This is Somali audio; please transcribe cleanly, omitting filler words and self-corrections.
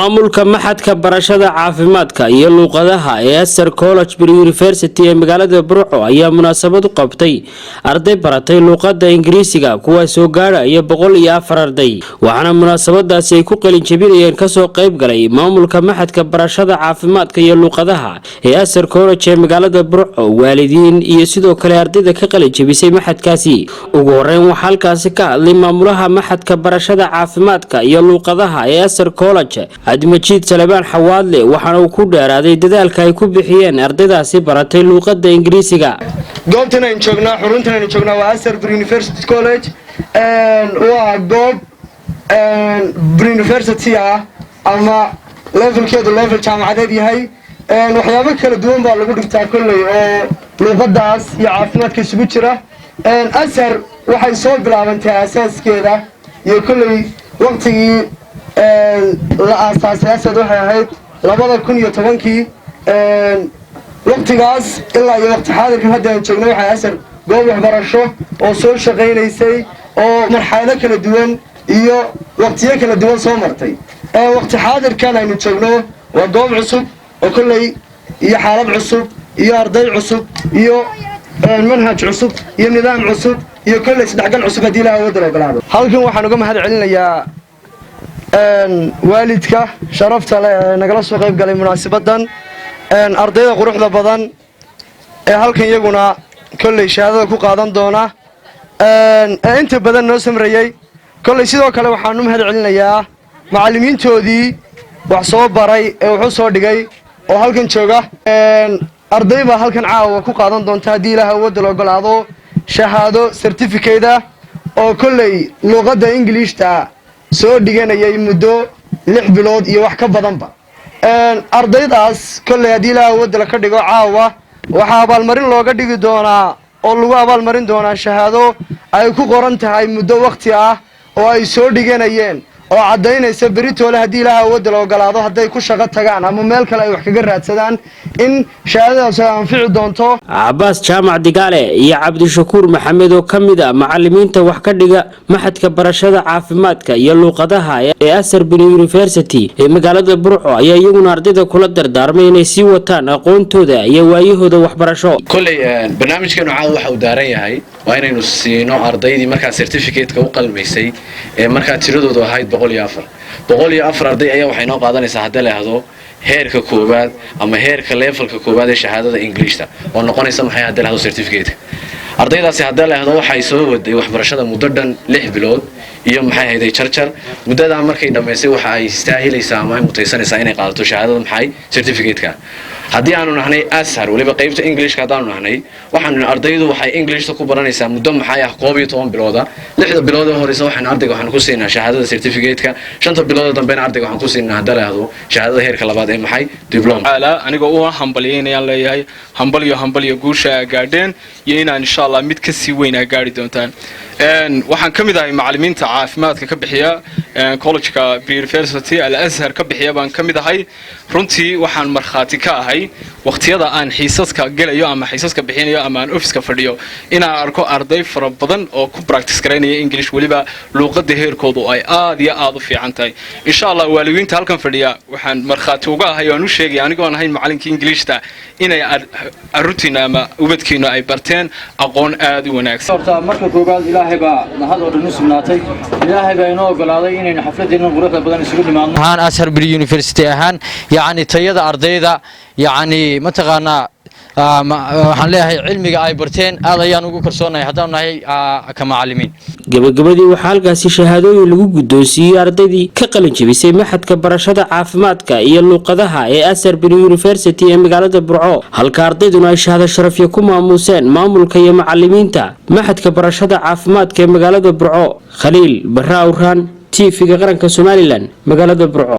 Maamulka Machadka Barashada Caafimaadka iyo Luuqadaha ee Azhar College Pre University ee magaalada Burco ayaa munaasabad u qabtay arday baratay luuqada Ingiriisiga, kuwaasoo gaadhaya 104 arday. Waxaana munaasabadaasi ay ku qalin jebinayeen kasoo qayb galay maamulka Machadka Barashada Caafimaadka iyo Luuqadaha ee Azhar College ee magaalada Burco, waalidiin iyo sidoo kale ardayda ka qalin jebisay machadkaasi. Ugu horeyn, waxaa halkaasi ka hadlay maamulaha Machadka Barashada Caafimaadka iyo Luuqadaha ee Azhar College, Cabdimajiid Salebaan Xawaadle, waxaana uu ku dheeraaday dadaalka ay ku bixiyeen ardaydaasi baratay luuqada Ingiriisiga. Goobtan aynu joognaa, xaruntan aynu joognaa, waa Azhar Pre-University College. Waa goob pre-university ah ama levelkeedu level jaamacadeed yahay. Waxyaabo kala duwan baa lagu dhigtaa kolley oo luuqadaas iyo caafimaadka isugu jira. Azhar waxay soo bilaabantay asaaskeeda iyo kolley waqtigii la aasaasay Azhar waxay ahayd 2010-kii. Waqtigaas ilaa iyo waqti xaadirkan hadda aan joogno, waxay Azhar goob waxbarasho oo soo shaqaynaysay oo marxalado kala duwan iyo waqtiyo kala duwan soo martay. Waqti xaadirkan aynu joogno waa goob cusub oo kolley iyo xaalad cusub iyo arday cusub iyo manhaj cusub iyo nidaam cusub iyo kolley isdhexgal cusub, haddii Ilaha waddan ogolaado. Halkan waxaan uga mahad celinayaa waalidka sharafta leh ee nagala soo qayb galay munaasibadan, ardayda quruxda badan ee halkan iyaguna kolley shahaadada ku qaadan doona ee inta badan noo samrayey kolley. Sidoo kale waxaan u mahad celinayaa macallimiintoodii wax soo baray ee wax u soo dhigay oo halkan jooga. Arday baa halkan caawa ku qaadan doonta, haddii Ilaah awoodda la ogolaado, shahaado certificate ah oo kolley luuqadda Ingiliishta soo dhiganayay muddo 6 bilood iyo wax ka badanba. Ardaydaas kolley, haddii Ilaah awoodda la ka dhigo, caawa waxaa abaalmarin looga dhigi doonaa oo lagu abaalmarin doonaa shahaado ay ku qoran tahay muddo wakti ah oo ay soo dhiganayeen, oo caddaynaysa beritoole, haddii Ilaah awoodda la ogolaado, hadday ku shaqo tagaan ama meel kale ay wax kaga raadsadaan, in shahaadadaas ay anfici doonto. Cabaas Jaamac Digaale iyo Cabdishakuur Maxamed oo ka mid ah macalimiinta wax ka dhiga Machadka Barashada Caafimaadka iyo Luuqadaha ee Azhar Pre University ee magaalada Burco ayaa iyaguna ardayda kula dardaarmay inay sii wataan aqoontooda iyo waayahooda waxbarasho. Kolley barnaamijkeenu caawa waxa uu daaran yahay waa inaynu siino ardaydii markaa certificate-ka u qalmaysay ee markaa tiradoodu ahayd 104. 104 arday ayaa waxay noo qaadanaysaa, haddii la ahdo, heerka koowaad ama heerka levelka koowaad ee shahaadada Englishta, oo noqonaysa maxay, haddii la ahdo, certificate. Ardaydaasi, haddii la ahdo, waxay soo waday waxbarashada muddo dhan 6 bilood iyo maxay hayday jarjar. Muddadaa markay dhammaysay, waxa ay istaahilaysaa ama ay mutaysanaysaa inay qaadato shahaadada maxay, certificate-ka. Haddii aanu nahnay Azhar, weliba qaybta Englishka haddaanu nahnay, waxaanu ardaydu waxay Englishta ku baranaysaa muddo maxay ah, 11 bilooda. 6da bilood ee horeysa waxaanu ardayga waxaanu ku siinaa shahaadada certificate-ka. 5ta bilood dambena ardayga waxaan ku siinaa, hadda la ahdo, shahaadada heerka labaad ee maxay, diploma. Anigoo u hambalyaynayaan leeyahay hambalyo, hambalyo, guusha aa gaadheen iyo inaan insha Allah mid kasii weyn aa gaari doontaan. Waxaan ka mid ahay macallimiinta caafimaadka ka bixiya collegeka University Al Azhar ka bixiya baan ka mid ahay. Runtii waxaan markhaati ka ahay waqtiyada aan xiisaska gelayo ama xiisaska bixinayo ama aan officeka fadhiyo inaan arko arday fara badan oo ku practice garaynaya English, weliba luuqada heerkoodu ay aad iyo aad u fiican tahay insha Allah. Waalidiinta halkan fadhiya waxaan markhaati uga ahay oo aan u sheegay, anigoo aan ahayn macallinkii Englishta, inay carruurtiina ama ubadkiina ay barteen aqoon aad u wanaagsan. Horta marka koowaad, Ilaahay baa mahad oo dhan u sugnaatay. Ilaahay baa inoo ogolaaday inaynu xafladeenna quruxda badan isugu nimaadno. Ahaan Azhar Pre University ahaan, yacni tayada ardayda, yacni mataqaanaa, waxaan leeyahay cilmiga ay barteen aad ayaan ugu kalsoonahay haddaanu nahay ka macallimiin. Gabagabadii, waxaa halkaasi shahaadooyin lagu guddoonsiiyey ardaydii ka qalin jebisay Machadka Barashada Caafimaadka iyo Luuqadaha ee Azhar Pre University ee magaalada Burco, halka ardayduna ay shahaado sharafyo ku maamuuseen maamulka iyo macalimiinta Machadka Barashada Caafimaadka ee magaalada Burco. Khaliil Barra Awraan, TV-ga Qaranka Somaliland, magaalada Burco.